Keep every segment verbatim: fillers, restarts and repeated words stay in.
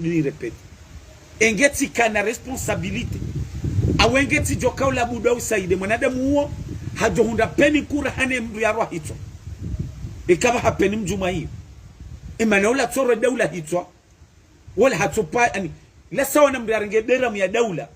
Ni répéter. Enge tsi kana responsabilité. Awe nge tsi djo kaula buda usaide mwanadamu uwo, hadjo hundra peni kura hane mndru yarwa hitswa. Ikaba hapeni mdjuma iyo. Imana ula tsoro daula hitswa. Wala hatsopa, ani, la sawa na mndru yarenge beramu ya daula.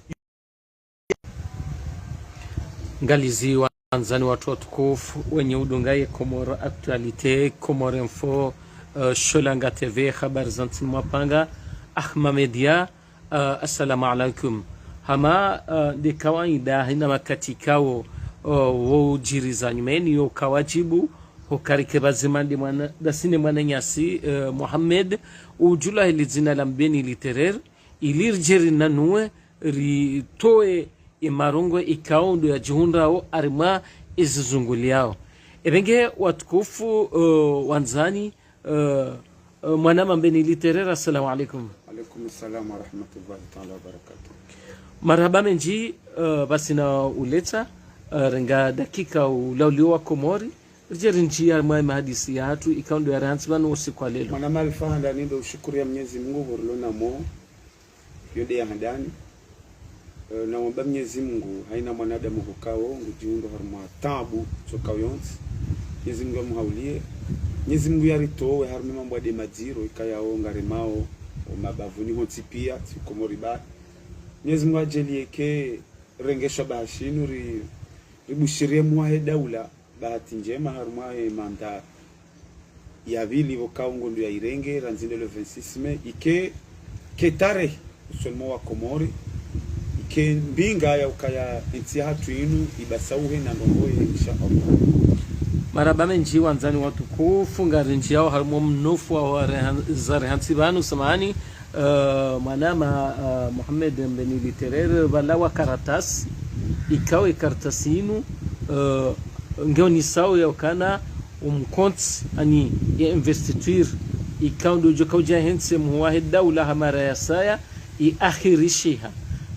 Ngalizi wandzani watru watukufu, wenye udunga ye Comores Actualité, Comores Info, eh, Sholanga T V, habari za ntsini mwapanga, Ahma Media, eh, assalamu alaikum. Hama, eh, nde kawaida, hina makati kawo, eh, wo udjiriza nyumeni yo kawajibu, ho karike bazima nde mwana, ndasi ne mwananyasi, eh, Mohamed, udjulwa heli dzina la Mbeni Littéraire, ili ridje rinanuwe, ritowe ye marongo ikao ndo yadjihundrao harimwa ezizunguliao. Ebe nge watukufu, eh, wandzani, eh, eh, mwanama Mbeni Littéraire, assalamu alaikum. Alaikum salam wa rahmatullahi ta'ala wa barakatuh. Marahaba mendji, eh, basi na uletsa, eh, renga dakika ulaulio wa Komori, ridje rindji harimwa ye mahadisi yahatru ikao ndo yarihantsi pvanu usiku wa lelo. Mwanama Alfa, handani ndo ushukuriya Mnyezi Mungu, hurilo namo, yo nde ya handani. Eh, na wamba Mnyezi Mungu, haina mwanadamu hukao, ngudjiundro harimwa taabu, tsoka yontsi. Mnyezi Mungu yamuhauliye. Mnyezi Mungu yaritowe harimwa mambo ya nde madziro, ikayao, ngaremao, o mabavuni hontsi piya, tsi Komori ba. Mnyezi Mungu yadjaliye ke, renge shabaha shinu, ri, ribushiriye mwahe daula, bahati ndjema harimwa ye manda ya pvili pvo kaungo ndo ya irenge, randzi nde le vingt-six mai, ike, ke tarehi, usoni mwa wa Komori, ike mbinga ya ukaya entsi yahatru inu, ibasauhe na ndrongohe, insha Allah. Marahaba mendji wandzani watukufu, ngarindjiyao harimwa mnofu wa ware han-, zarihantsi pvanu, samahani, eh, mwanama, eh, Mohamed Mbeni Littéraire, pvala wa karatasi, ikao ye karatasi inu, eh, ngeonesao ya ukana umkontsi, ani, ye investiture, ikao ndo udjo kaudja hentsi muhu wahe daula ha mara ya saya, iakhirishiha.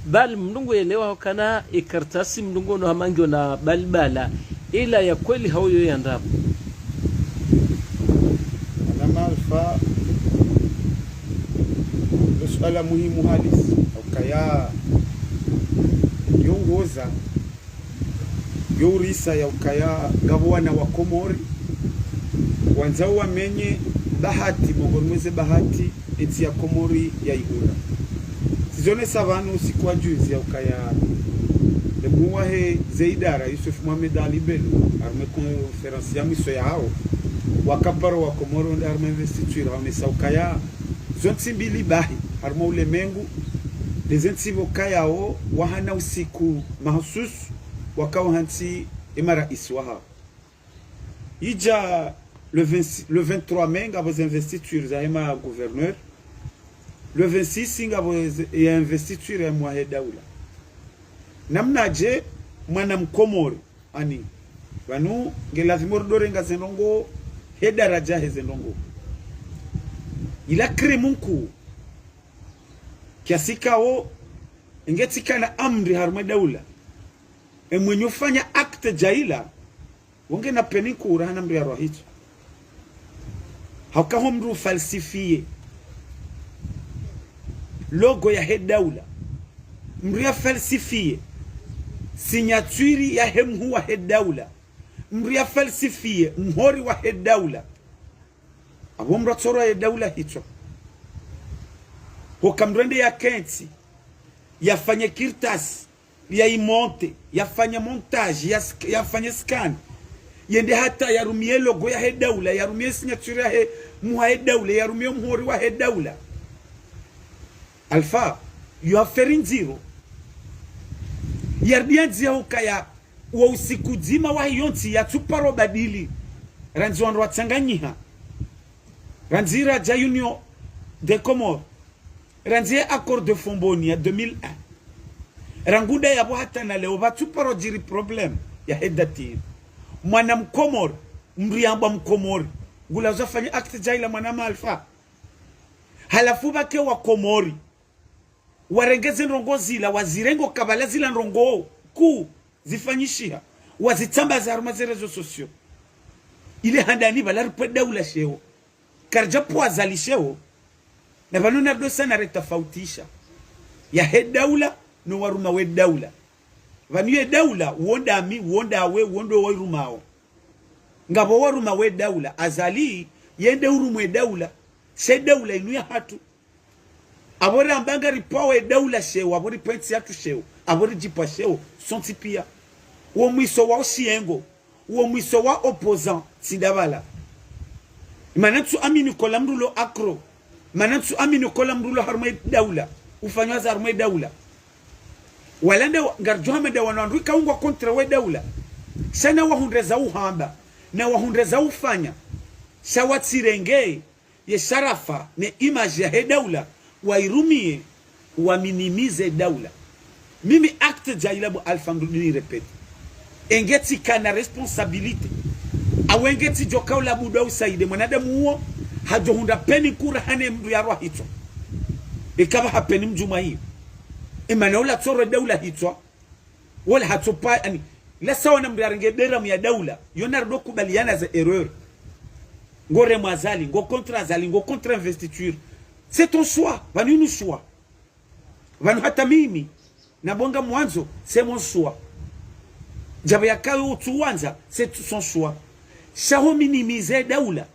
Bali mndru ngu yelewa ukana ye karatasi mndru ngu ono hama ngiyo na balbala, ila ya kweli hauyo ya ndrabo. Mwanama Alfa, ndo suala muhimu halisi. Ukaya, yo ngoza, yo urisa ya ukaya, ngapvo wana wa Komori, wandzao wamenye bahati, mongoni mwa ze bahati, entsi ya Komori ya ihura. Sizonesa pvanu usiku wa juzi ya ukaya, ye muhu wahe ze idara, Yusuf Mohamed Ali Belou, harimwa ye conférence ya mwiso yahao, wakaparo wa Komori wende harimwa ye investiture, haonesa ukaya, zontsi mbili bahi, harimwa ulemengu, nde ze ntsi pvo kayao, wahana usiku mahsusu, wakao hantsi ye maraisi wahao. Idja le vingt, le vingt-trois mai ngapvo ze investiture zahe ma gouverneur. Le vingt-six ngapvo ze, ya investiture ya mwahe daula. Namnadje mwana Mkomori, ani, pvanu nge lazimu ridjo renga ze ndrongo, he daradja he ze ndrongo. Ila crime nkuu, kiasi kao, nge tsi kana amri harimwa ye daula. Ye mwenye ufanya acte dja ila, wo nge na peni nkuu rahana mndru yarwa hitswa. Hauka ho mndru ufalsifiye logo yahe daula. Mndru ya falsifiye signature yahe muhu wahe daula. Mndru ya falsifiye muhori wahe daula. Apvo mndru atsorwa ye daula hitswa. Hoka mndru ende ya kentsi, yafanye kartasi, ya imonte, yafanye montage, ya sk-, yafanye scan. Yende hata yarumiye logo yahe daula, yarumiye signature yahe muhu wahe daula, yarumiye muhori wahe daula. Alfa, yo affaire ndziro. Yaridi andzia ukaya, wo usiku dzima wahe yo ntsi yatsuparo badili. Randzi wandru watsanganyiha. Randzi radja Union des Comores. Randzi ye accord de Fomboni ya deux mille un. Rangu nda yapvo hata na leo pvatsuparo djiri problème yahe date. Mwana Mkomori, mndru yambwa Mkomori, ngulazo afanye acte dja ila mwanama Alfa. Halafu pvwake wa Komori warenge ze ndrongo zila, wazirenge ukaya pvala zila ndrongo nkuu zifanyishiha, wazitsambaza harumwa ze réseaux sociaux. Ile handani pvala ripve daula sheo. Karidja pvwa Azali sheo. Na pvanu narido sana ritafautisha yahe daula no warumao e daula. Pvanu ye daula, wo ndami, wo ndawe, wo ndo wairumao. Ngapvo warumao e daula, Azali, yende urumwa e daula, she daula inu yahatru. Apvo ramba ngaripvao e daula sheo, apvo ripvwa entsi yatru sheo, apvo ridjipva sheo, sontsi pia. Wo mwiso wa ushiyengo, wo mwiso wa opposant, tsi ndapvala. Mana ntsu amini kola mndru lo accro. Mana ntsu amini kola mndru lo harumwa e daula, ufanya hazi harumwa e daula. Wala nda wa-, ngaridjo hamba nda wanu wandru ikao ngwa contre we daula. Sha na wahundre za uhamba, na wahundre za ufanya. Sha watsirenge ye sharafa ne image yahe daula, wairumiye, wa minimize daula. Mimi acte djaila bo Alpha mdru dini répète. Enge tsikana responsabilité. Awe nge tsidjo kaula buda usaide mwanadamu uwo, hadjo hundra peni kura hane mndru yarwa hitswa. Ikapva hapeni mdjumwa iyo. Emana ula tsoro daula hitswa. Wala hatsopva, ani, la sawa na mndru yarenge deramu ya daula. Yo narido kubaliana ze erreur. Ngo remwa Azali, ngo contre Azali, ngo contre investiture. C'est ton choix, pvanu inu choix. Pvanu hata mimi, na bonga mwandzo, c'est mon choix. Djapvo yakayo utsu wandza, c'est son choix. Sha ho minimize daula.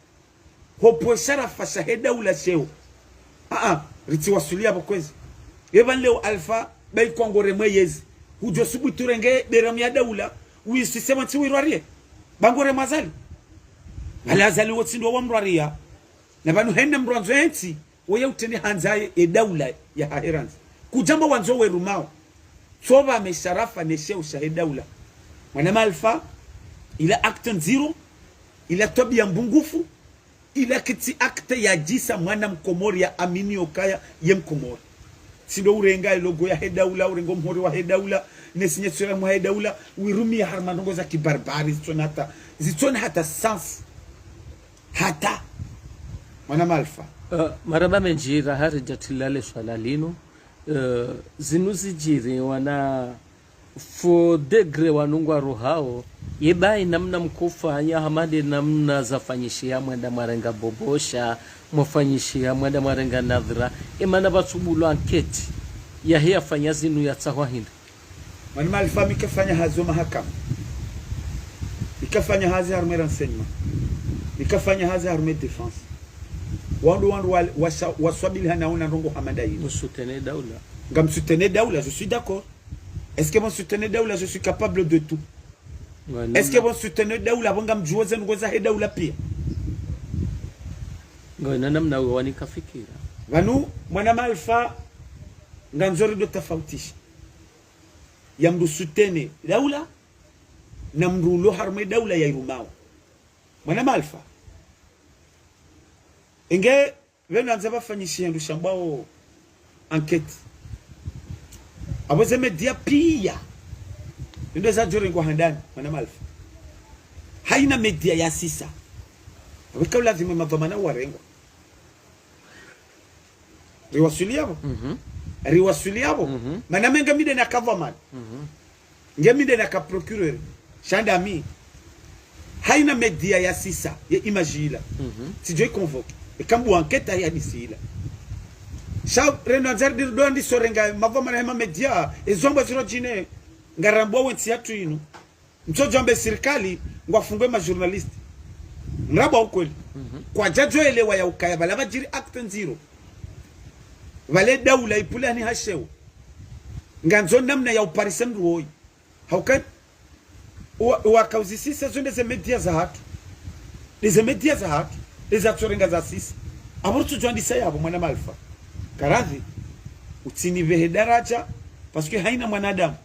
Ho pvwa e sharafa shahe daula sheo. Aa, ritsi wasuli yapvo kwezi. Ye pvanu leo Alpha, bayi kwa ngo remwa yezi. Hudjo subutu renge deramu ya daula, wisise mwa ntsi wirwarie. Ba ngo remwa Azali. Pvala Azali wo tsi ndo wamrwaria. Na pvanu hena mndru wandzo entsi, woye utrende handza ye, ye daula yahahe randzi. Kudjamba wandzo werumao. Tsopva me sharafa ne sheo shahe daula. Mwanama Alpha, ila acte ndziro, ila twabiya mbungufu, ila kitsi acte yadjisa mwana mkomori ya amini yokaya ye mkomori. Tsi ndo urenga e logo yahe daula, urenga o mhori wahe daula, ne signature mwahe daula, wirumiya harumwa ndrongo za kibarbari, zitsona hata, zitsona hata sens. Hata. Mwanama Alpha. Eh, marahaba mendji raha ridja trilale swala linu. Eh, zinu zidjiri wana faux degré wanu ngwaruhao. Ye bayi namna mkofanya, hama nde namna zafanyishiha mwenda mwarenga Bobosha, mwafanyishiha mwenda mwarenga Nadhra. Emana pvatsubulwa enquête yahe yafanya zinu yatsahwa hindri. Mwanama Alpha, mi kafanya hazi ho mahakama. Mi kafanya hazi harumwa e renseignement. Mi kafanya hazi harumwa e défense. Wandru, wandru wa, washa-, waswabilihana na ndrongo hama nda inu. Msoutenir daula. Ngam soutenir daula, je suis d'accord. Est-ce que bon soutenir daula, je suis capable de tout? Est-ce que bon soutenir daula, bon ngamdjuo ze ndrongo zahe daula pia? Ngwena namna wewe wanika fikira. Pvanu, mwanama Alpha, ngandzo rido tafautisha ya mndru soutenir daula, na mndru ulo harumwa e daula yairumao. Mwanama Alpha. Enge, pvenu andza pvafanyishihe ndru shambwao enquête. Apvo ze média pia. Ndo zadjo rengwa handani, mwanama Alpha. Haina média yasisa. Apvo ika ulazimu madhwamana warengwa. Riwaswili yapvo? Mhm. Riwaswili yapvo? Mhm. Mana mi nge mi nde naka dhwamana. Mhm. Nge mi nde naka procureur. Sha nda mi. Haina média yasisa ye image ila. Mhm. Tsidjo i convoquer. Eka mbu enquête ya hadisi ila. Sha reno andza ri ndo ndiso renga madhwamana hama média. Ezo mbwa ziro djine. Ngarambwa wentsi yatru inu. Mtsodjo amba e sirikali ngwafungue ma journaliste. Nrambwa ukweli. Mhm. Kwadjadjo elewa ya ukaya pvala pvadjiri acte ndziro. Pvale daula ipvulihani ha sheo. Ngandzo namna ya uparisa ndru woyi. Hauka wa, wakauzisisa zo nde ze média zahatru. Nde ze média zahatru. Nde zatsorenga zasisa. Apvo rutsudjwandisa yapvo mwanama Alpha. Karadhi. Utsinipvehe daraja. Parce que haina mwanadamu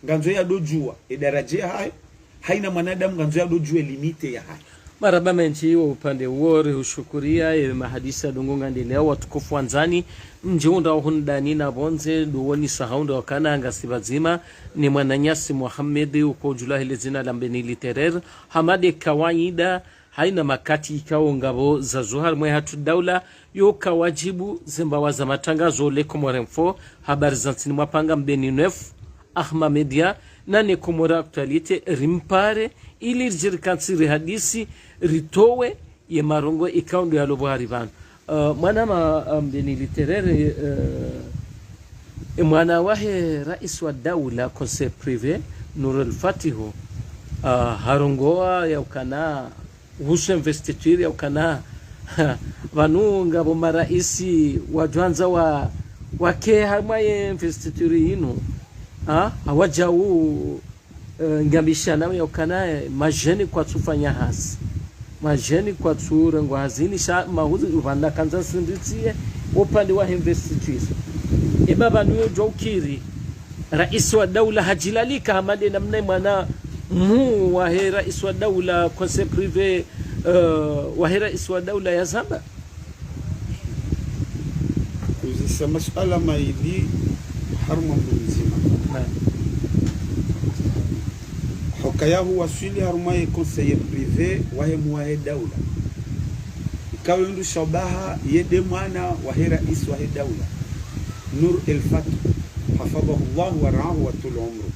ngandzo yadodjua e daraja yahahe, haina mwanadamu ngandzo yadodjua e limite yahahe. Marahaba mendji wo upande wo, rihushukuria, e mahadisi ya dungu ngandelea watukufu wandzani, mdji unda uhundani na pvondze, duwoni sahau ndo wakana ngasi pvadzima, ni mwananyasi Mohamed ukodjulwa hele dzina la Mbeni Littéraire, hama nde kawaida, haina makati ikao ngapvo zazuha harumwa hatru daula, yo kawadjibu ze mbawa za matrangazo le Comores Info, habari za ntsini mwapanga Mbeni Neuf, Ahma Media, na ne Comores Actualité, rimpare, ili ridjirikantsi rihadisi, ritowe, ye marongo ikao ndo yalo pvo hari pvanu. Uh, mwanama, um, Mbeni Literere, uh, e mwana wahe rais wa daula, conseil privé, Nour El Fath, uh, harongowa ya ukana, uhusu investiture ya ukana, pvanu ngapvo maraisi wadjwandza wa, wake harumwa ye investiture yinu, ha? Hawadjau eh, ngambishana ya ukana, eh, madjeni kwatsufanya hazi. Madjeni kwatsurengwa hazini sha mahuzi upvanda kandza sinditsiye upande wa investiture. Eba pvanu yo djwa ukiri, rais wa daula hadjilalika hama nde namna mwana mhuu wahe rais wa daula, conseil privé, eh, wahe rais wa daula yazamba. Uzisa masuala mayili harumwa mndru mdzima. Naam. Hukaya huwaswili harumwa ye conseiller privé wahe mhuu wahe daula. Ikao yo ndru shabaha ye nde mwana wahe rais wahe daula, Nour El Fath, hafadhahu Allahu wa raahu wa tula umru.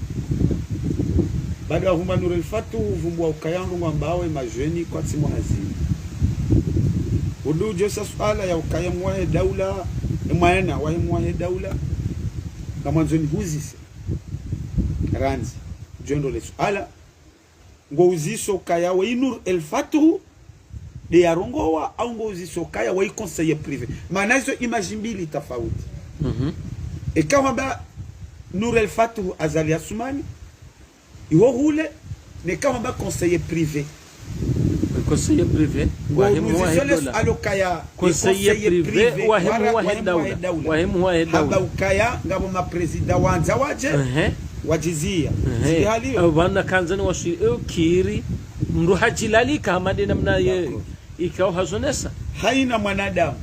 Baada ya hamba Nour El Fath huvumbua ukaya ndrongoo ambawe madjeni kwatsi mwa hazini. Udu udjosa suala ya ukaya mhuu wahe daula, e mwana wahe mhuu wahe daula, ngamwandzo nihuzise. Randzi, djo ndo le suala, ngo uziso ukaya wayi Nour El Fath nde yarongowa, au ngo uziso ukaya wayi conseiller privé. Mana izo image mbili tafauti. Mhm. Eka hwamba Nour El Fath Azali Assoumani, iho hule, neka hwamba conseiller privé. Conseiller privé, ngo wahe mhuu wahe daula. Conseiller privé, wahe mhuu wahe daula. Wahe mhuu wahe daula. Hamba ukaya, ngapvo ma président wandza wadje, ehe, wadjiziya. Ehe. Zili hali yo. Abo pvanu kandza niwaswili, eh, ukiri, mndru hadjilalika hama nde namna ye, d'accord, ikao hazonesa. Haina mwanadamu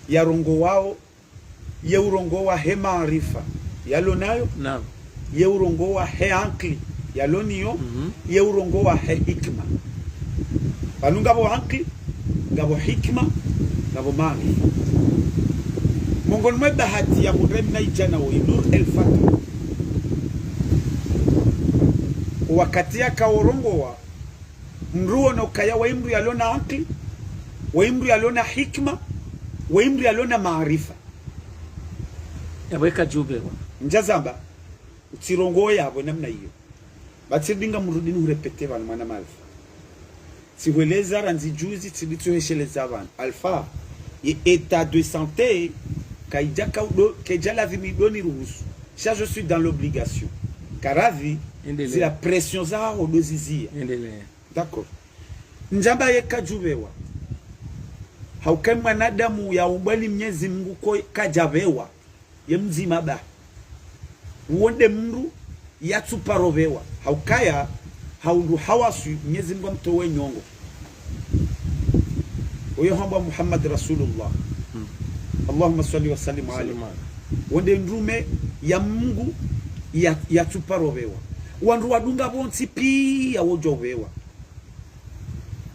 yarongowao ye urongowa he maarifa yalo nayo, naam, ye urongowa he ankili yalo nayo, mhm, ye urongowa he hikima. Pvanu ngapvo ankili, ngapvo hikima, ngapvo maarifa. Mongoni mwe bahati ya mundru mna idjana woyi Nour El Fath, wakati yakao urongowa, mndru wono ukaya wayi mndru yalo na ankili, wayi mndru yalo na hikima, wayi mndru yalo na maarifa. Yapvo eka djupvewa. Ndjazamba, utsirongowe yapvo namna iyo. Ba tsirudi ngamrudi nihurépété pvanu mwana ma Alpha. Tsihweleza randzi juzi, tsirudi tsuhesheleza pvanu. Alpha, ye état de santé, kaidja kaudo, kaidja lazimu ido niruhusu. Sha je suis dans l'obligation. Karadhi, endelea, zila pression zaho ndo ziziya. Endelea. D'accord. Ndjamba ye kadjupvewa. Hauka mwanadamu yaumbwa ni Mnyezi Mungu ko kadjapvewa. Ye mdzima ba. Uwo nde mndru yatsuparo pvewa. Haukaya, ha undru hawaswi, Mnyezi Mungu hamtowe nyongo. Oyo hambwa Muhammad Rasulullah. Hmm. Allahumma swalli wa sallim alayhi. Sallam alayhi. Wo nde mndrume ya Mungu ya, yatsuparo pvewa. Wandru wadunga pvontsi piya wodjo pvewa.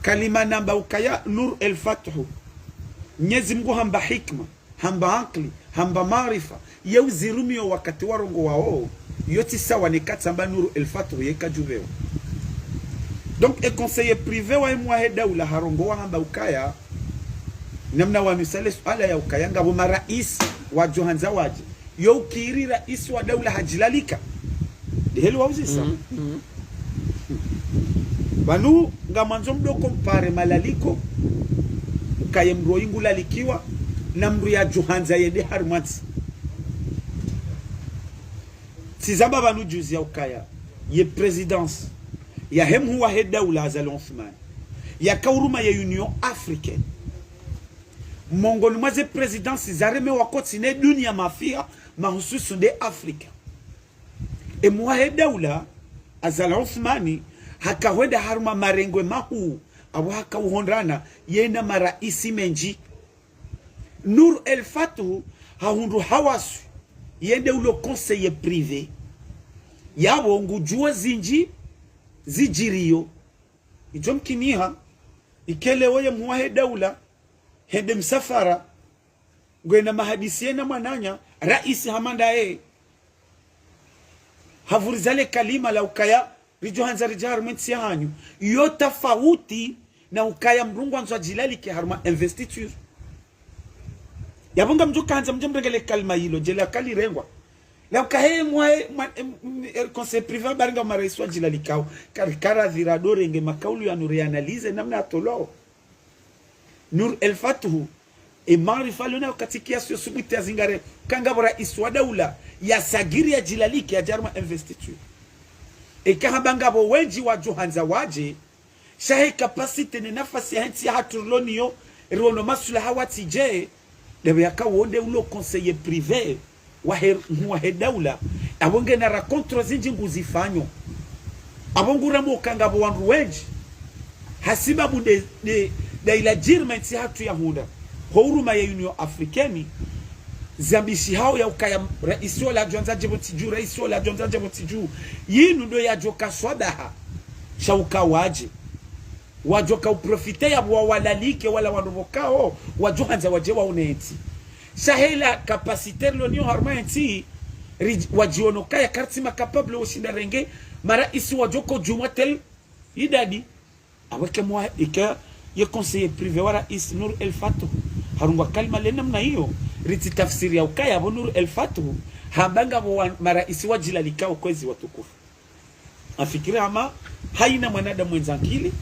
Kalima namba ukaya Nour El Fath. Mnyezi Mungu hamba hikima, hamba ankili, hamba maarifa, ye uzirumiyo wakati warongowao, yo tsi sawa neka tsamba Nour El Fath ye kadjupvewa. Donc, e conseiller privé wahe mhuu wahe daula harongowa hamba ukaya, namna wanu sale suala ya ukaya, ngapvo maraisi wadjo handza wadje. Yo ukiri raisi wa daula hadjilalika. Ndeheli wauzisa. Mhm, mhm. Pvanu ngamwandzo mdo compare malaliko, ukaye mndru oyi ngulalikiwa, na mndru yadjo handza yende harimwa ntsi. Tsizamba pvanu juzi ya ukaya, ye présidence yahe mhuu wahe daula Azali Assoumani, yakauruma ye Union Africaine. Mongoni mwa ze présidence zaremewa kotsi ne dunia mafiha, mahususu nde Afrika. E mhuu wahe daula, Azali Assoumani, hakahwenda harumwa marengwe mahuu, apvo hakauhondrana, yena maraisi mendji. Nour El Fath, hahundru hawaswi, yende ulo conseiller privé. Yapvo ngudjuo zindji, zidjiriyo. Idjo mkiniha, ikele woye mhuu wahe daula, hende msafara, ngwena mahadisi yena mwananya, raisi hama ndaye. Havuriza le kalima la ukaya, ridjo handza ridja harimwa entsi yahanyu. Yo tafauti na ukaya mdru ngwandzo adjilalike harumwa investiture. Yapvo ngamdjo kahandza mdje mrenge le kalima lilo, dje laka lirengwa. La ukahe mwa, mwa, em, em, er conseil privé habari nga maraisi wadjilalikao. Kari karadhi ra dorenge makaulu yanu reanalyse namna yatolwao. Nour El Fath, e maarifa lona wakati kiasi yo subuti yazingare, ka ngapvo raisi wa daula, yasagiri yadjilalike yadje harumwa investiture. Eka hamba ngapvo wendji wadjo handza wadje, sha he capacité ne nafasi yahe ntsi yahatru rilo nayo, riono maswilaha watsi dje, ndapvo yaka wo nde ulo conseiller privé wahe, wahe daula, apvo ngena ra contre zindji nguzifanyo. Apvo ngurambao uka ngapvo wandru wendji, hasibabu nde, nde, nde ila djirima ntsi yahatru yahundra, ho huruma ya Union Africaine, zambishihao ya ukaya raisi ola adjo handza dje pvo ntsi dju, raisi ola adjo handza dje pvo ntsi dju. Yinu ndo yadjo ka swabaha, sha uka wadje. Wadjo ka uprofiter yapvo wawalalike wala wandru pvokao, wadjo handza wadje waone ntsi. Sha he la capacité rilo nayo harumwa ntsi, ri, wadjiono kaya karitsi ma capable woshinda renge, maraisi wadjo ko djumwa tel idadi. Apvo eka mwa, eka ye conseiller privé wa raisi Nour El Fath, harungwa kalima le namna iyo, ritsi tafsiri ya ukaya apvo Nour El Fath, hamba ngapvo wa, maraisi wadjilalikao kwezi watukufu. Nafikiri hama, haina mwanadamu mwendza nkili,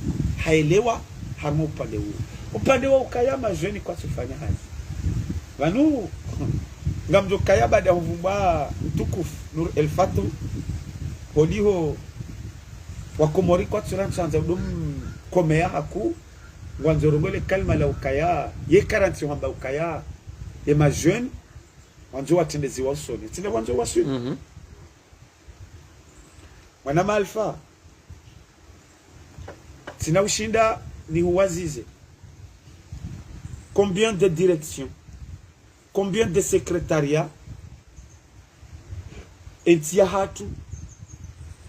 haelewa, harumwa upande uwo. Upande wa ukaya ma jeunes kwatsu fanya hazi. Pvanu, ngamdjo kaya baada ya huvumbwa mtukufu, Nour El Fath, holiho, wa Komori kwatsu rantsa handza udo mkomeya haku, ngwandzo rongoe le kalima la ukaya, ye karantsi hamba ukaya, ye ma jeunes, wandzo watrendeziwa usoni. Tsi nda wandzo waswili. Mhm. Mwanama Alpha, tsina ushinda nihuwazize. Combien de directions, combien de secrétariats, entsi yahatru,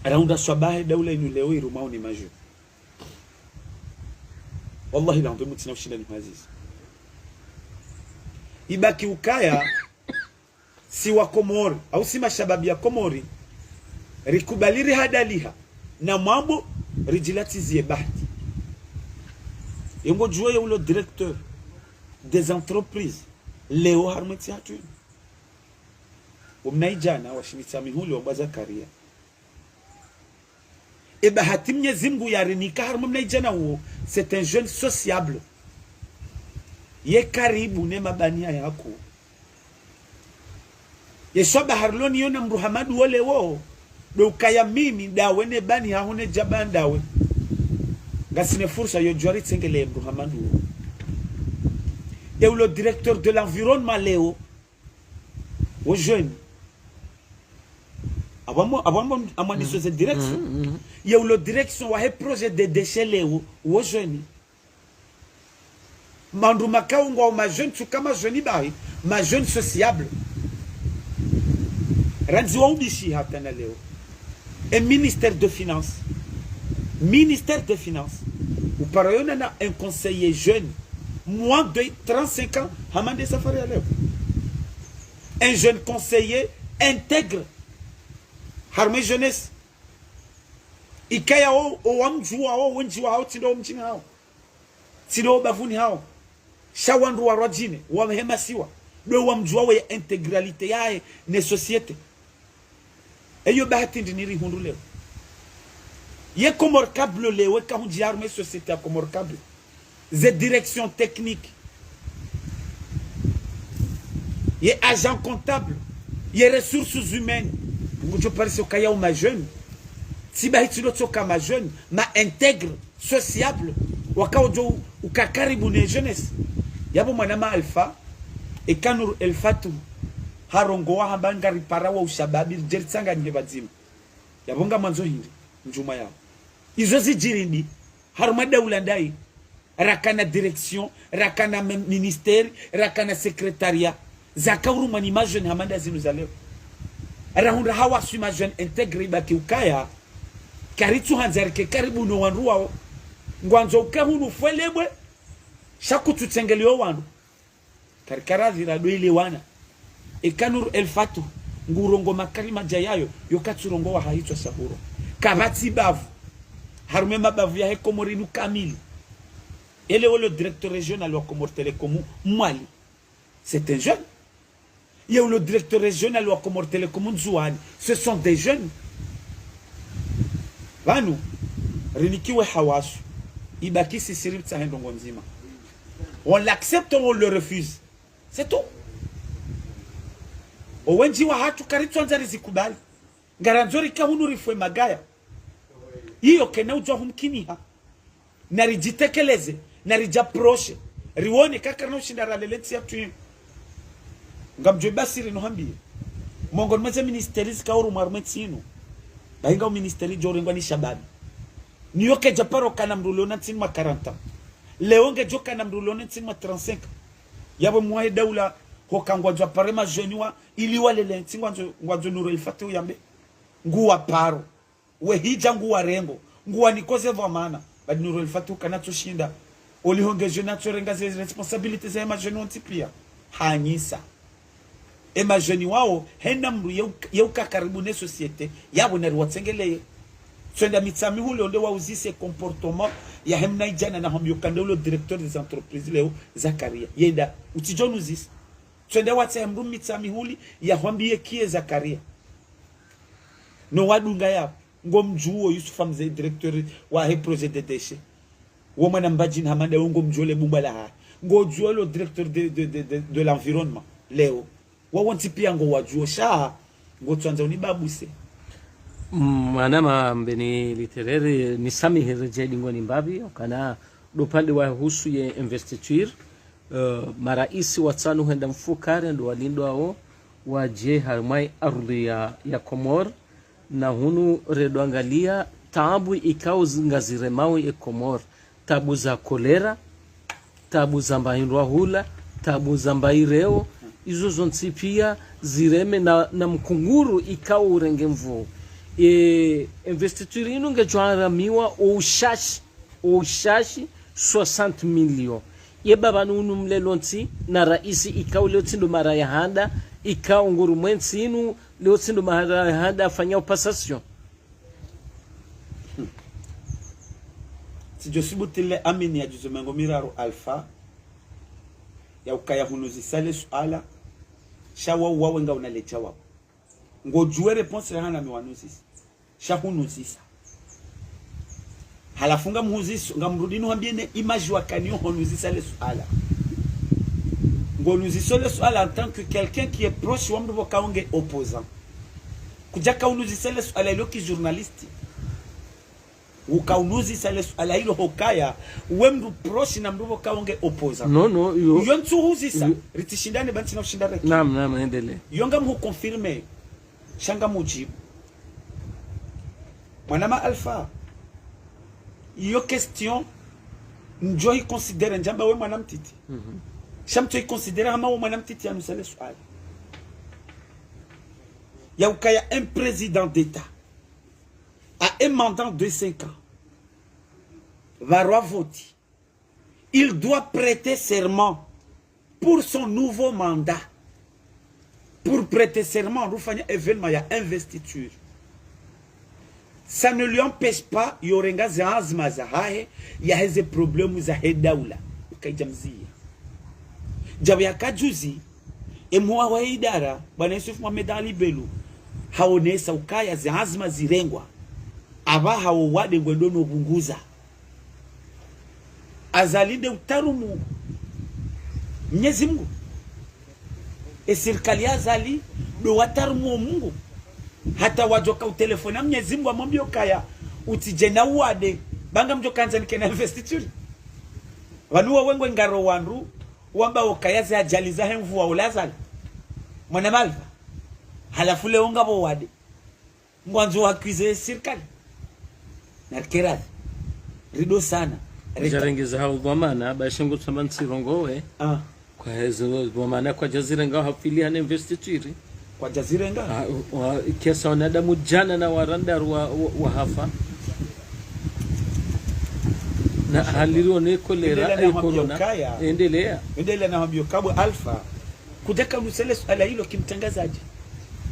raunda swabaha daula inu leo irumwao ni ma jeunes. Wallahi l'adhwim, tsina ushinda nihuwazize. Ibaki ukaya, si wa Komori, au si mashababi ya Komori, rikubali rihadaliha, na mwambo ridjilatsizie bahati. Ye ngodjuo ye ulo directeur des entreprises leo harumwa entsi yahatru inu. Wo mnaidjana wa Shimitsa Mihuli wa Mbwa Zakaria. E bahati Mnyezi Mngu yarinika harumwa mnaidjana uwo, c'est un jeune sociable. Ye karibu ne mabaniya yaku. Ye swabaha rilo nayo na mdru hama nduwo leo, ndo ukaya mimi ndawe ne bani haho ne djaba ndawe, ngasina fursa yo djwari tsengele mdru hama nduwo. Ye ulo directeur de l'environnement leo, wo jeune. Apvo amwa, apvo amwa, amwa niso ze direction. Mhm, mhm. Ye ulo direction wahe projet de déchets leo, wo jeune. Mandru makao ngwao ma jeunes, tsi ka ma jeunes bahi, ma jeunes sociables. Randzi wa ubishi hata na leo. E ministère de finances. Ministère de finances. Upara yona na un conseiller jeune, moins de trente-cinq ans, hama nde safari ya leo. Un jeune conseiller intègre. Harumwa e jeunesse. Ikaya o, o wamdjuwao, wendji wahao, tsi ndo o mdjini hawo. Tsi ndo o bavuni hawo. Sha wandru wa rwadjine, wa he masiwa. Ndo wamdjuwao ye intégralité yahe ne société. Eyo bahati ndi nirihundru leo. Ye Comores Câbles leo, eka hundji harumwa e société ya Comores Câbles, ze direction technique, ye agent comptable, ye ressources humaines, ngudjo parisa ukaya o ma jeunes. Tsi bahi tsi ndo tsoka ma jeunes, ma intègres, sociables, wakao djo uka karibu ne jeunesse. Yapvo mwanama Alpha, eka Nour El Fath, harongowa hamba ngaripara wa ushababi, djeri tsanganye pvadzima. Yapvo ngamwandzo hindri, ndjuma yapvo. Izo zidjiri ndi, harumwa daula ndayi, rakana direction, rakana mi-, ministère, rakana secrétariat. Zaka urumwa ni ma jeunes hama nda zinu za leo. Rahundra hawaswi ma jeunes intègres ibaki ukaya. Karitsu handza rike karibu no wandru wao. Ngwandzo uka hunu fwelebwe. Sha kutsu tsengeleyo wandru. Karikaradhi ra ndo ilewana. Eka Nour El Fath, ngurongoa makalima dja yayo, yo katsurongoa ha hitswa sha huro. Kapvatsi bavu. Harumwa e mabavu yahe Komori inu kamili. Ele wo le directeur régional wa Comores Telecom Mwali, c'est un jeune. Ye wo le directeur régional wa Comores Telecom Ndzuani, ce sont des jeunes. Pvanu, rinikiwe hawasu, ibaki sisi ritsahe ndrongo ndzima. On l'accepte ou on le refuse. C'est tout. Owendji wahatru karitsuandza rizikubali. Ngarandzo rika hunu rifwe magaya. Iyo kayina udjuwa humkiniha. Naridjitekeleze, naridja proche. Riwone kaka rina ushinda ralele ntsi yatru yinu. Ngamdjuwe basi rinu hambiye. Mongoni mwa ze ministère zikao harumwa ntsi yinu, bahi ngawo ministère idjo urengwa ni shababi. Niyo kayidja paro kana mndru uliona ntsini mwa quarante ans. Leo ngedjo kana mndru uliona ntsini mwa trente-cinq ans. Yapvo mwahe daula hoka ngwandzo pare majeunes wa, ili walele ntsi ngwandzo, ngwandzo Nour El Fath uyambe. Nguwa paro. We hidja nguwa rengo. Nguwa nikoze dhwamana. Badi Nour El Fath kana tsushinda. Oliho nge jeune atsorenga ze responsabilités za majeunes wontsi piya. Hanyisa. E majeunes wawo, hena mndru yeuka, yeuka karibu ne société, yapvo nariwatsengeleye. Tswenda Mitsamihuli onde wauzise comportement yahe mnaidjana nahwambiyo kanda ulo directeur des entreprises leo, Zakaria. Yenda, utsidjo nuzisa. Tswenda watsahe mndru Mitsamihuli, yahwambiye kiye Zakaria. No wadunga yapvo, ngomdjuwo Youssouf Hamza, directeur wahe projet de déchets. Wo mwana Mbadjini Hamada wo ngomdjuwo le bumba lahahe. Ngodjuwo lo directeur de, de, de, de, de l'environnement. Leo. Wawontsi piya ngowadjuwo sha. Ngotsuandza unibabuse. Mm, mwanama Mbeni Literere, nisamihi redjedi ngoni mbapvi, ukana ndo upande wahusu ye investiture, eh, maraisi watsanu hwenda mfukare ndo walindwawo wadje harumwa ye ardhwi ya, ya Komori, na hunu redwangaliya taabu ikao zi-, ngaziremao ye Komori, taabu za kolera, taabu za mbayi ndrwahula, taabu za mbayi reo, izo zontsi piya zireme na, na mkunguru ikao urenge mvuu. E, investiture inu ngedjo gharamiwa o ushashi, o ushashi soixante millions. Ye baba nunu mlelo ntsi na raisi ikao leo tsi ndo mara ya handa, ikao ngurumwa entsi inu, leo tsi ndo mara ya handa afanya passation. Tsidjo subuti le amini ya juzo mengo miraru Alpha, ya ukaya hunuzisa le suala, sha wawo wawe ngawuna le djawabu. Ngodjuwe réponse ya hana mi wanuzisa. Sha hunuzisa. Halafu ngamhuziso, ngamrudi nuhambiye ne image wakaniyo honuzisa le suala. Ngonuziso le suala en tant que quelqu'un qui est proche wa mndru pvo kaonge opposant. Kudjaka unuzisa le suala ilo ki journaliste. Uka unuzisa le suala ilo hokaya, we mndru proche na mndru pvo kaonge opposant. Non, non, yo. Yo ntsuhuzisa, yo. Ritsishindane ba ntsina ushinda reke. Naam, naam, endelee. Yo ngamhu confirmer, sha ngamudjibu. Mwanama Alpha, iyo question, ndjo i considérer ndjamba we mwana mtiti. Mhm. Sha mtso i considérer hama we mwana mtiti yanuzisa le suala. Ya ukaya un président d'État a un mandat de cinq ans. Pvaro avoti. Il doit prêter serment pour son nouveau mandat. Pour prêter serment, rufanya événement ya investiture. Ça ne lui empêche pas, yorenga ze anzima zahahe, yaheze problème zahe daula. Ukaidja mziya. Djabu yaka juzi, emhuu wa idara, bwana Youssouf Mohamed Ali Belou, haonesa ukaya ze anzima zirengwa. Apvaha wo wade ngwendo no pvunguza. Azali nde utarumu Mnyezi Mungu. E sirikali ya Azali ndo watarumu o Mungu. Hata wadjoka utelefona Mnyezi Mungu amwambiye ukaya, utsidje na uwade, ba ngamdjoka ndzani kena investiture. Pvanu wo wengwe ngaro wandru, wamba ukaya ze ajali zahe mvua ula Azali. Mwana malva. Halafu leo ngapvo wade. Ngwandzo wakize sirikali. Narike radhi. Rido sana. Rika- Jarengeza hau dhwamana, ba shengo tsamba ntsirongowe. Ah. Kwaheze dhwamana kwadjazirenga hafili hane investiture. Kwadjazirenga? Ah, wa, kiasi wanadamu djana na warandaru wa, wa, wahafa. Na hali ilo ne kolera, endelea na eh, hambio corona. Kaya. Endelea. Endelea na hambio kabwe Alpha. Kudjaka unuzisa le suala ilo ki mtrangazadji.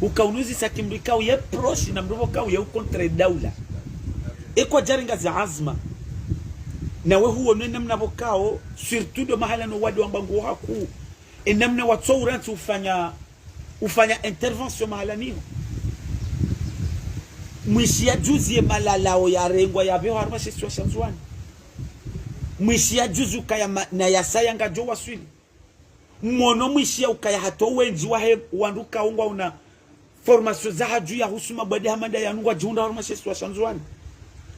Uka unuzisa ki mndru ikao ye proche na mndru pvo kao ye u contre daula. E kwadjarenga ze anzima. Nawe huono enamna pvo kao, surtout ndo mahala no wade wamba nguwo hakuu. Enamna watso urantsi ufanya, ufanya intervention mahala niho. Mwishiya juzi ye malalao yarengwa yapveho harumwa she isiwa sha Ndzuwani. Mwishiya juzi ukaya ma-, na yasaya ngayidjo waswili. Mwono mwishiya ukaya hata wendji wahe wandru kao ngwaona formation za hadju ya husu mabwade hama nda yanu ngwadjihundra harumwa she isiwa sha Ndzuwani.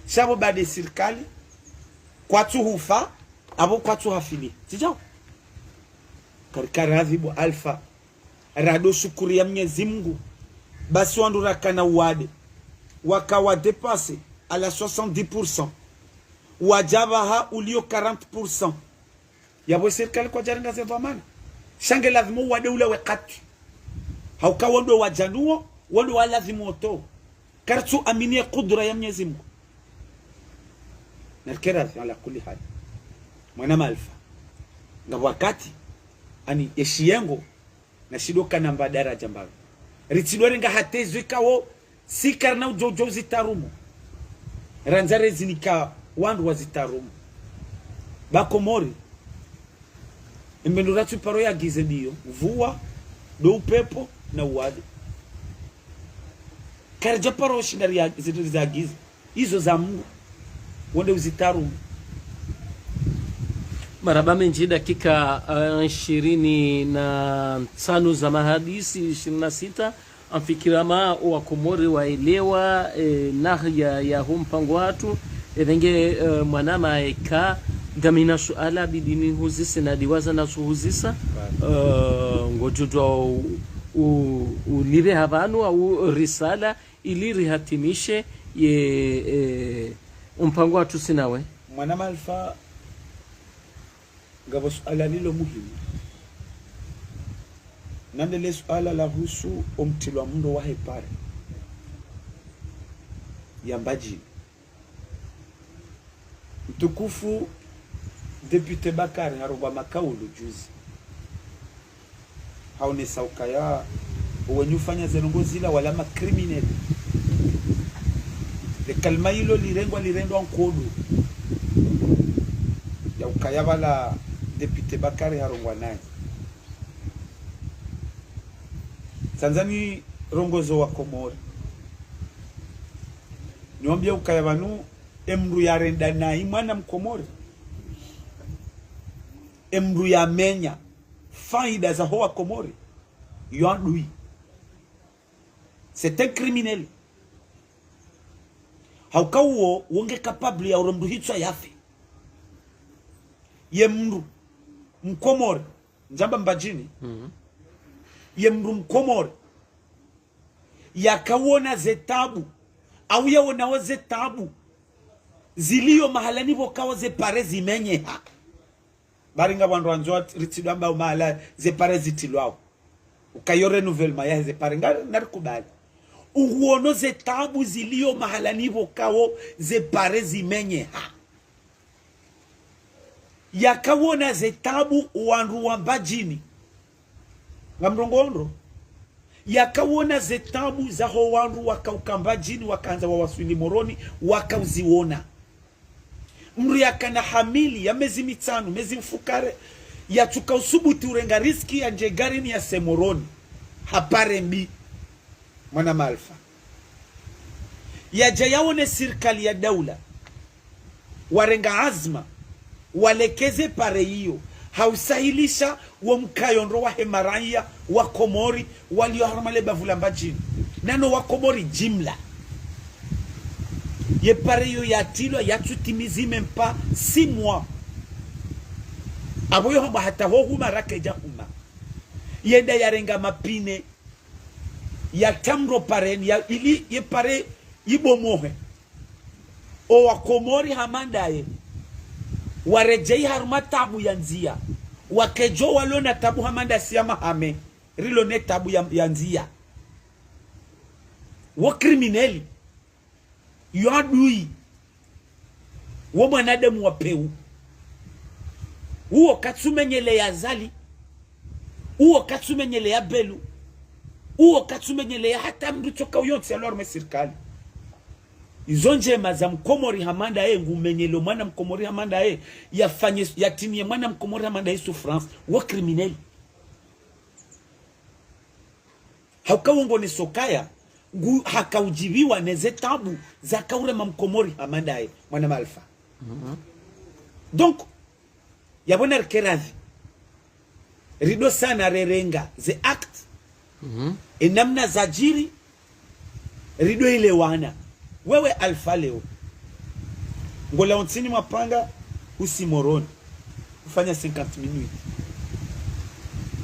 Sha pvo baada ye sirikali, kwatsu hufa, apvo kwatsu hafili. Tsi djao. Karikari adhibu Alpha. Rado shukuriya Mnyezi Mngu. Basi wandru rakana uwade. Waka wa dépasser à la soixante-dix pour cent. Wadja pvaha uliyo quarante pour cent. Yapvo sirikali kwadjarenga ze dhwamana. Sha nge lazimu uwade ula wekati. Hauka wo ndo wadja nuwo, wo ndo walazimu woto. Karitsu amini ye kudura ya Mnyezi Mngu. Narike radhi, ala kulli hali. Mwanama Alpha. Ngapvo wakati, ani ye shiyengo, na shindo kana mba daradja mbapvi. Ritsidjo renga hata ezo ikao, si karina udjo, udjo uzitarumu. Randza rezinika wandru wazitarumu. Ba Komori, embe ndo ratsu paro yagize ndiyo, mvua, ndo upepvo, na uwade. Karidja paro shinda riya-, zi-, rizagize. Izo za Mngu. Wo nde uzitarumu. Marahaba mendji, dakika, eh, ishirini na ntsanu za mahadisi, ishirini na sita. Amfikiri amba wa Komori waelewa, eh, nahia ya ho mpango hatru. Epvenge, eh, mwanama eka ngamina suala bidi nihuzise na diwaza na suhuzisa. Eh, ngodjo dua u-, u-, ulipve ha pvanu au risala ili rihatimishe ye, eh, umpango hatru si nawe. Mwanama Alpha, ngapvo suala lilo muhimu. Nande le suala lahusu omtrilwa mndro wahe pare ya Mbadjini. Mtukufu député Bakari harongwa makaulu juzi. Haonesa ukaya owenyi ufanya ze ndrongoo zila wala ma criminels. Le kalima ilo lirengwa, lirendwa nkodo. Ya ukaya pvala député Bakari harongwa naye. Tsandza nirongoze wa Komori. Niwambie ukaya pvanu, emndru yarenda nayi mwana Mkomori. Emndru yamenya faida za ho wa Komori. Yo adui. C'est un criminel. Hauka uwo, wo nge capable ya uro mndru hitswa yafe. Ye mndru Mkomori, ndjamba Mbadjini. Mhm. Ye mndru Mkomori. Yakaona ze tabu. Au yaonao ze tabu. Zilio mahala ni pvo kao ze pare zimenyeha. Bari ngapvo wandru wandzo ritsidjwamba mahala ze pare zitrilwao. Ukayo renouvellement ya ze pare nga narikubali. Uhuono ze tabu zilio mahala ni pvo kao ze pare zimenyeha. Yakaona ze tabu wandru wa Mbadjini. Ngamrongoo ndro. Yakaona ze tabu za ho wandru wakauka Mbadjini, wakaandza wawaswili Moroni, wakauziona. Mndru yakana hamili ya mezi mitsanu, mezi mfukare, yatsuka usubuti urenga risque yandje garini yase Moroni. Ha pare mbi. Mwanama Alpha. Yadja yaone sirikali ya daula. Warenga azma. Walekeze pare iyo. Hausahilisha wo mkayo ndro wahe maraya, wa Komori, walio harumwa le bavu la Mbadjini. Nano wa Komori jimla. Ye pare iyo yatrilwa yatsutimizi même pas six mois. Apvo yo hamba hata ho huma raka idja huma. Yenda yarenga mapine. Yatria mndro pareni, ya, ili ye pare ibomohe. O wa Komori hama ndaye. Waredjei harumwa tabu ya ndzia. Wakedjo walo na tabu hama ndasi ya Mahame. Rilo ne tabu ya, ya ndzia. Wo criminel. Yo adui. Wo mwanadamu wa peu. Uwo katsumenyeleya Azali. Uwo katsumenyeleya Belou. Uwo katsumenyeleya hata mndru tsoka uyontsi yalo harumwa sirikali. Izo ndjema za mkomori hama ndaye, ngumenyelo mwana mkomori hama ndaye, yafanye, yatiniye mwana mkomori hama ndaye souffrance, wo criminel. Hauka wo ngonesao ukaya, ngu haka udjiviwa neze tabu zaka urema mkomori hama ndaye, mwana Alpha. Donc, yapvo narike radhi. Rido sana rerenga ze acte. E namna zadjiri, rido ilewana. Wewe Alpha leo, ngolawa ntsini mwa panga, usi Moroni, ufanya cinquante minutes.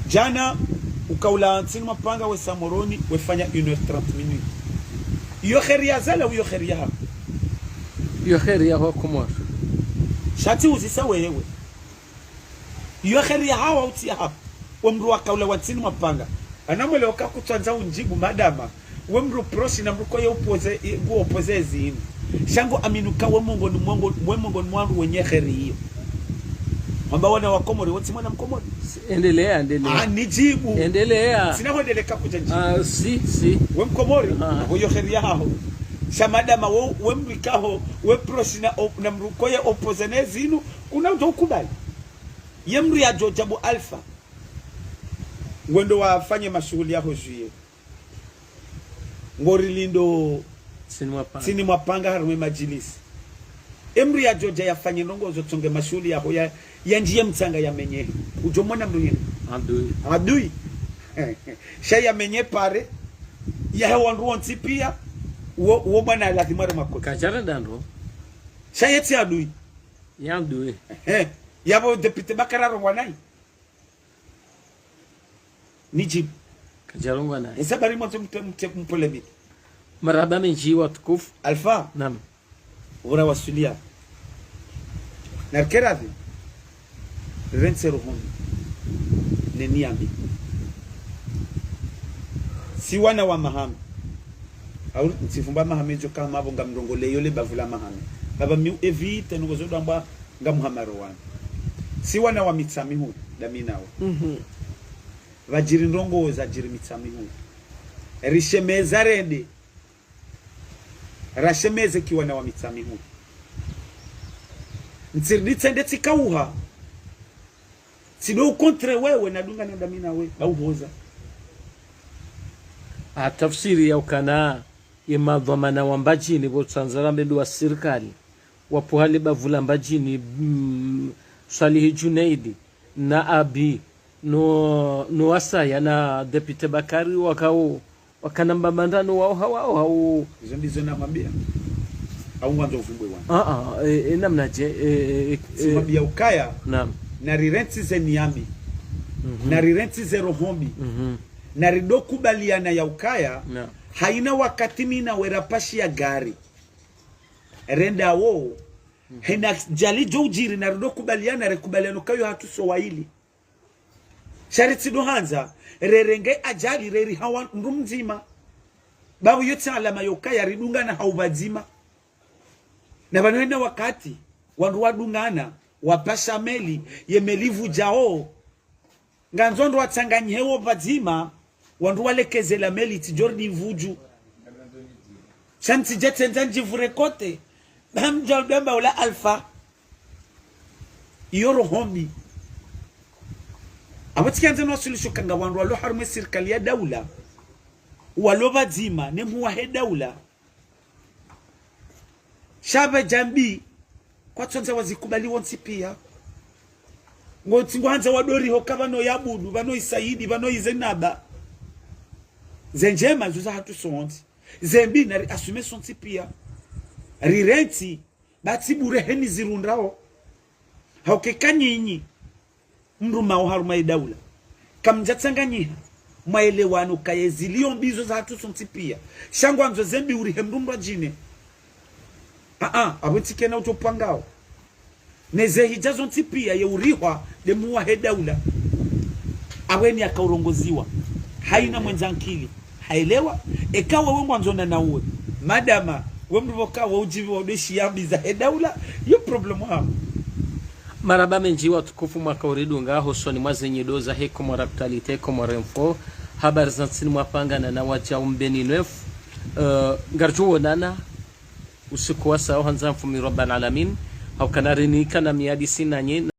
Djana, ukaulawa ntsini mwa panga, wesa Moroni, wefanya une heure trente minutes. Iyo kheri ya Azali, iyo kheri ya hapvo? Iyo kheri ya ho Komori. Sha tsi uzisa wewe. Iyo kheri ya haho au tsi ya hapvo? We mdru wakaulawa ntsini mwa panga. Ana mwele waka kutsandza undjibu madama. We mdru proche na mdru koye opposé, i, ngu opposé zinu. Sha ngu aminuka we mongoni, mongo, we mongoni mwa wandru wenye kheri iyo. Hamba wana wa Komori, we tsi mwana mkomori? Endelea, endelea. Ah, nidjibu. Endelea. Tsina hwendelea ka kudja ndjibu. Ah, si, si. We mkomori, ah, iyo kheri ya haho. Sha madama we, we mdru ikaho, we proche na, o, na mdru koye opposé ne zinu, kuna udjo ukubali. Ye mdru yadjo dja bo Alpha, ngwendo wafanye mashuhuli yaho juillet. Ngorilindo ntsini mwa panga, ntsini mwa panga harumwa e madjilisi. E mdru yadjo dja yafanye ndrongoo zo tsonge mashuhuli yaho ya, yandjiye mtsanga yamenyehe. Udjo mwona mdru yini? Adui. Adui. Sha yamenye pare, yahe wandru wontsi pia, wo, wo bwana lazima re makoti. Kadjarenda ndro. Sha ye tsi adui. Ye adui. Eh, yapvo député Bakari arongwa nayi? Nidjibu. Kadjarongwa nayi. Esa bari mwandzo mte, mte, mpolémique. Marahaba mendji watukufu. Alpha. Naam. Ura wasulia. Narike radhi. Rirentsi roho mbi ne nia mbi. Si wana wa Mahame. Au ntsifumba Mahame djo kama apvo ngamrongoleyo le bavu la Mahame. Baba mi u éviter ndrongoo zo dwambwa nga Muhammad Rowan. Si wana wa Mitsamihuli, dami nawe. Pvadjiri ndrongoo zadjiri Mitsamihuli. Rishemeza rende. Rashemeze ki wana wa Mitsamihuli. Ntsiridi tsende tsikauha. Tsido ukontre wewe nadungana dami nawe, ba uhoza. A tafsiri ya ukana, ye madhwamana wa Mbadjini, pvo tsandza rambe ndo wa sirikali, wapvo hale bavu la Mbadjini, mm, Swalihi Junaidi, na Abi, no, no Wasaya, na député Bakari, wakao, wakana mbamandano wao hawa, wao. Izo ndizo namwambia. Au ngwandzo uvumbwe wana. Ah, ah, e, e, namnadje, e, e, e, simwambia ukaya, naam, narirentsi ze nia mbi. Narirentsi ze roho mbi. Narido kubaliana ya ukaya, naam, haina wakati mi nawe rapashiya gari. Renda wo, hena djali djo udjiri narido kubaliana, rekubaliano kayo hatru so waili. Sha ritsido handza, rerenge adjali, reriha wandru mdzima. Babu yo tsi alama yo ukaya ridungana ha upvadzima. Na pvanu hena wakati, wandru wadungana, wapasha meli, ye meli ivudjao. Ngandzo wandru watsanganyihe wo pvadzima, wandru walekeze la meli tsi djori ni vudju. Sha ntsidja tsendza ndjivure kote. Bamdja udamba ula Alpha. Iyo roho mbi. Apvo tsikiandza no wasulisho kanga wandru walo harumwa e sirikali ya daula, walo pvadzima, ne mhuu wahe daula. Sha pvadja mbi, kwatsondza wazikubali wontsi pia. Ngo tsi ngwandza wadori ho ka pvanu ya Abudu, pvanu Isaidi, pvanu Izenaba. Ze ndjema zo za hatru sontsi. Ze mbi nari assumer sontsi pia. Rirentsi, ba tsi bure heni zirundrao. Hauka eka nyinyi mrumao harumwa ye daula, kamdja tsanganyiha, mwaelewana ukaya zilio mbi zo za hatru sontsi pia. Sha ngwandzo ze mbi urihe mdru mdrwadjine. Aa, apvo ntsi kena udjo pvangao. Ne ze hidja zontsi pia ye urihwa nde mhuu wahe daula. Apvo eni aka urongoziwa. Haina mwendza nkili. Haelewa, eka wewe ngwandzo na nauwe. Madama, we mdru pvoka we udjiviwa ude shiya mbi zahe daula, yo problème haho. Marahaba mendji watukufu mwaka uridunga, hosoni mwa ze nyido zahe Comores Actualité, Comores Info, habari za ntsini mwapangana na wadjau Mbeni neuf. Eh, ngaridjo wonana, usiku wa saya, handza mfumu Rabbal Alamin, hauka narinika na miadi sinanye,